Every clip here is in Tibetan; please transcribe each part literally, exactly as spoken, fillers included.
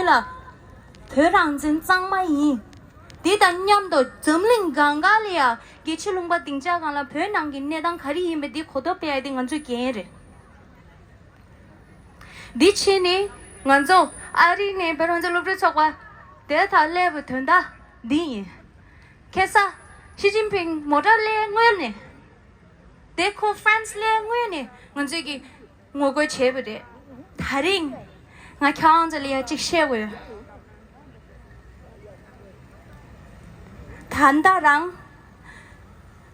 བོད་རང་བཙན་གཙང་མ་ཡིན། དེ་དང་མཉམ་དུ་འཛམ་གླིང་གང་ག་ལ་ཡང་རྒྱལ་སྤྱིའི་ལུང་པ་སྡིངས་ཆ་སྒང་ལ་བོད་ནང་གི་གནས་སྟངས་ག་རེ་ཡིན་པ་འདི་གོ་རྟོགས་སྤེལ་ཡ་དེ་ང་ཚོའི་འགན་རེད། འདི་ཕྱིན་ནས་ང་ཚོ་ཨ་རི་ནས་བོད་རང་བཙན་སློབ་ཕྲུག་ཚོགས་པ་དེ་དང་སླེབས་པའི་དོན་དག་འདི་ཡིན། ཁ་སང་ཞི་ཅིན་ཕིང་མོ་ཊ་སླེབས་སྔོན་ནས། དེ་ཁོ་ཧྥ་རན་སི་སླེབས་སྔོན་ནས་ང་ཚོས་ཀྱི་ངོ་རྒོལ་བྱས་པ་རེད། ད་རིང་ང་ཁྱེད་རང་ཚོ་ལ་ཡང་གཅིག་བཤད་དགོས། ད་ལྟ་རང་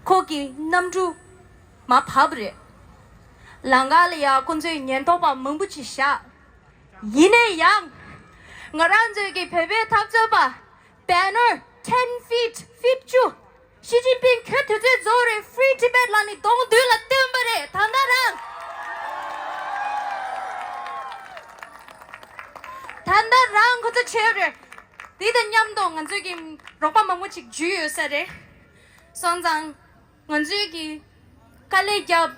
ཁོ་གི་གནམ་གྲུ་མར་བབས་རེད། ལམ་ཁ་ལ་ཡང་ཁོ་ཚོས་ཉེན་རྟོག་པ་མང་པོ་ཅིག་བཞག་ཡིན་ན་ཡང་། ང་རང་ཚོའི་གི་བོད་པའི་འཐབ་རྩོད་པ་བེ་ནར་ten feet, ཕིཊ་བཅུ། ཞི་ཅིན་ཕིང་ཁྱོད་དུས་ཚོད་རྫོགས་རེད། Free Tibet ལབ་ནི་གདོང་མདུན་ལ་སྟོན་པ་རེད། ད་ལྟ་རང་། ད་ལྟ་རང་ཁོ་ཚོ་བྱས་རེད། དེ་དང་མཉམ་དུ་ང་ཚོའི་གི་རོགས་པ་མང་པོ་ཅིག་འཇུས་ཡོད་ས་རེད། སོང་ཙང་། ང་ཚོའི་གི་དཀའ་ལས་བརྒྱབ།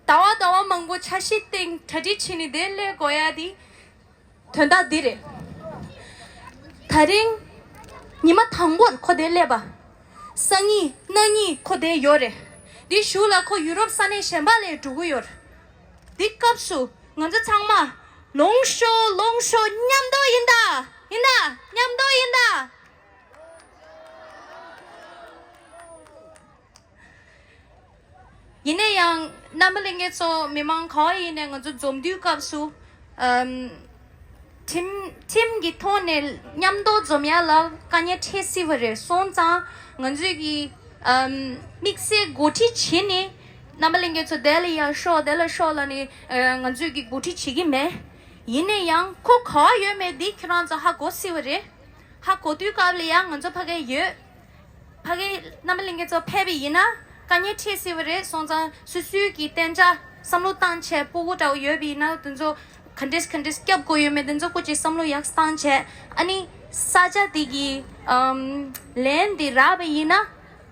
ཟླ་བ་ཟླ་བ་མང་པོ་འཆར་གཞི་སྟེང་གྲ་སྒྲིག་བྱས་ནས་དེ་སླེབས་དགོས་ཡ་དེ་དོན་དག་འདི་རེད། ད་རིང་ཉི་མ་དང་པོར་ཁོ་དེ་སླེབས་པ། སང་ཉིན་གནངས་ཉིན་ཁོ་དེ་ཡོད་རེད། དེ་གཞུག་ལ་ཁོ་ཡུ་རོབ་ས་གནས་གཞན་པ་ལ་འགྲོ་གི་ཡོད་རེད། དེ་སྐབས་སུ་ང་ཚོ་ཚང་མ་ལོངས་ཤོག་ལོངས་ཤོག་མཉམ་དུ་ཡིན་ད། ཡིན་ད། མཉམ་དུ་ཡིན་ད། ཡིན་ན་ཡང་རྣམ་པ་ལྷན་རྒྱས་ཚོ་མི་མང་ག་བ་ཡིན་ནའི་ང་ཚོ་འཛོམས་དུས་སྐབས་སུ། ཨམ། ཁྲིམས་ཁྲིམས་ཀྱི་ཐོག་ནས་མཉམ་དུ་འཛོམས་ཡ་ལ་དཀའ་ངལ་འཕྲད་སྲིད་པ་རེད། སོང་ཙང་ང་ཚོས་ཀྱི་ཨམ། དམིགས་བསལ་འགོ་ཁྲིད་བྱེད་ནས་རྣམ་པ་ལྷན་རྒྱས་ཚོ་དེ་ལ་ཡར་ཤོག་དེ་ལ་ཤོག་ལབ་ནས་ཨ། ང་ཚོས་ཀྱི་འགོ་ཁྲིད་བྱེད་ཀྱི་མེད། ཡིན་ན་ཡང་ཁོ་ག་བ་ཡོད་མེད་འདི་ཁྱེད་རང་ཚོ་ཧ་གོ་སྲིད་པ་རེད། ཧ་གོ་དུས་སྐབས་ལ་ཡང་ང་ཚོ་ཕ་གི་ཡོད། ཕ་གི་རྣམ་པ་ལྷན་རྒྱས་ཚོ་ཕེབས་པ་ཡིན་ན་དཀའ་ངལ་འཕྲད་སྲིད་པ་རེད། སོང་ཙང་སོ་སོའི་གི་གཏན་འཇགས་བསམ་བློ་བཏང་བྱས་སྤུ་གུ་འདྲ་བོ་ཡོད་པ་ཡིན་ན་དེ་ཚོ་ག་འདྲས་ག་འདྲས་སྐྱོབ་དགོས་ཡོད་མེད་དེ་ཚོ་སྐོར་གྱི་བསམ་བློ་ཡག་བཏང་བྱས། ཨ་ནི་ས་ཆ་དེ་གི་ཨམ། ལན་དེ་རག་པ་ཡིན་ན་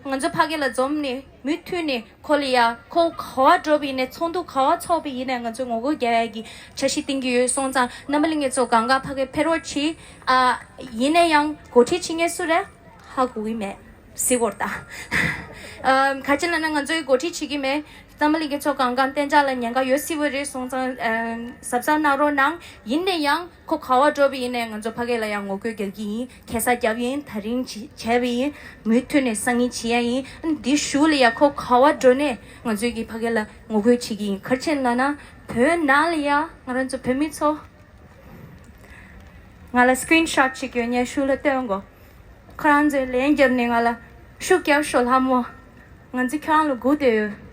ང་ཚོ་ཕ་གི་ལ་འཛོམས་ནས་མུ་མཐུད་ནས་ཁོ་ལ་ཡ་ཁོ་ག་བ་འགྲོ་བ་ཡིན་ནའི་ཚོགས་འདུ་ག་བ་ཚོགས་པ་ཡིན་ནའི་ང་ཚོས་ངོ་རྒོལ་རྒྱག་ཡ་གི་འཆར་གཞི་བཏིང་གི་ཡོད། སོང་ཙང་རྣམ་པ་ལྷན་རྒྱས་ཚོ་གང་ག་ཕ་གི་ཕེབས་རོགས་གྱིས། ཨ། ཡིན་ན་ཡང་འགོ་ཁྲིད་བྱེད་མཁན་སུ་རེད། ཧ་གོ་གི་མེད། གཟིགས་སྐོར་ད། ཨ། ག་ཅི་ལབ་ན་ང་ཚོའི་འགོ་ཁྲིད་བྱེད་ཀྱི་མེད། རྣམ་པ་ལྷན་རྒྱས་ཚོ་གང་ག་གཏན་འཇགས་ལ་ཉེན་ཁ་ཡོད་སྲིད་པ་རེད། སོང་ཙང་ཨ། གཟབ་གཟབ་གནང་རོགས་གནང་། ཡིན་ན་ཡང་ཁོ་ག་བ་འགྲོ་བ་ཡིན་ནའི་ང་ཚོ་ཕ་གི་ལ་ཡང་ངོ་རྒོལ་རྒྱག་གི་ཡིན། ཁ་སང་བརྒྱབ་ཡིན། ད་རིང་བྱེད་བྱས་པ་ཡིན། མུ་མཐུད་ནས་སང་ཉིན་བྱེད་ཡ་ཡིན། འདི་གཞུག་ལ་ཡ་ཁོ་ག་བ་འགྲོ་ནའི་ང་ཚོའི་གི་ཕ་གི་ལ་ངོ་རྒོལ་བྱེད་ཀྱི་ཡིན། ག་རེ་བྱས་ལབ་ན་བོད་ནང་ལ་ཡ་ང་རང་ཚོ་བོད་མི་ཚོ། ང་ལ་སི་ཀི་རིན་ཤོཊ་ཅིག་ཡོད་ངས་ཤུགས་ལ་སྟོན་དགོས། ཁོ་རང་ཚོས་ལན་བརྒྱབ་ནས་ང་ལ་ཤུགས་རྒྱབ་ཤོག་ལྷ་མོ། ང་ཚོ་ཁྱོད་རང་ལ་སྒུག་བསྡད་ཡོད།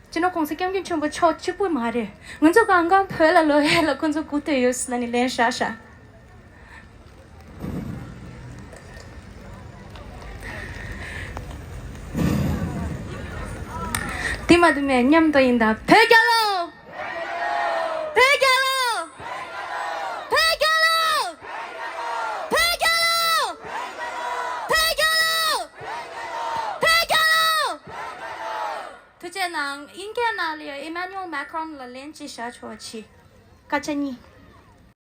སྤྱི་ནོར་༸གོང་ས་༸སྐྱབས་མགོན་ཆེན་པོ་མཆོག་གཅིག་པུ་མ་རེད། ང་ཚོ་གང་ག་བོད་ལ་ལོག་ཡས་ལ་ཁོ་ཚོ་སྒུག་བསྡད་ཡོད་ཟེར་ནས་ལན་བཞག་ཤག་དེ་མ་དེ་མེད་མཉམ་དུ་ཡིན་ད། བོད་རྒྱལ་ལོ། བོད་རྒྱལ་ལོ། བོད་རྒྱལ་ལོ། བོད་རྒྱལ་ལོ། བོད་རྒྱལ་ལོ། བོད་རྒྱལ་ལོ། ཐུགས་རྗེ་གནང་། དབྱིན་སྐད་ནང་ལ་ཡང་ཨི་མ་ནུ་ཨེལ་མེག་རོན་ལ་ལན་ཅིག་བཞག་ཆོག་ཅིག་སྐད་ཆ་གཉིས།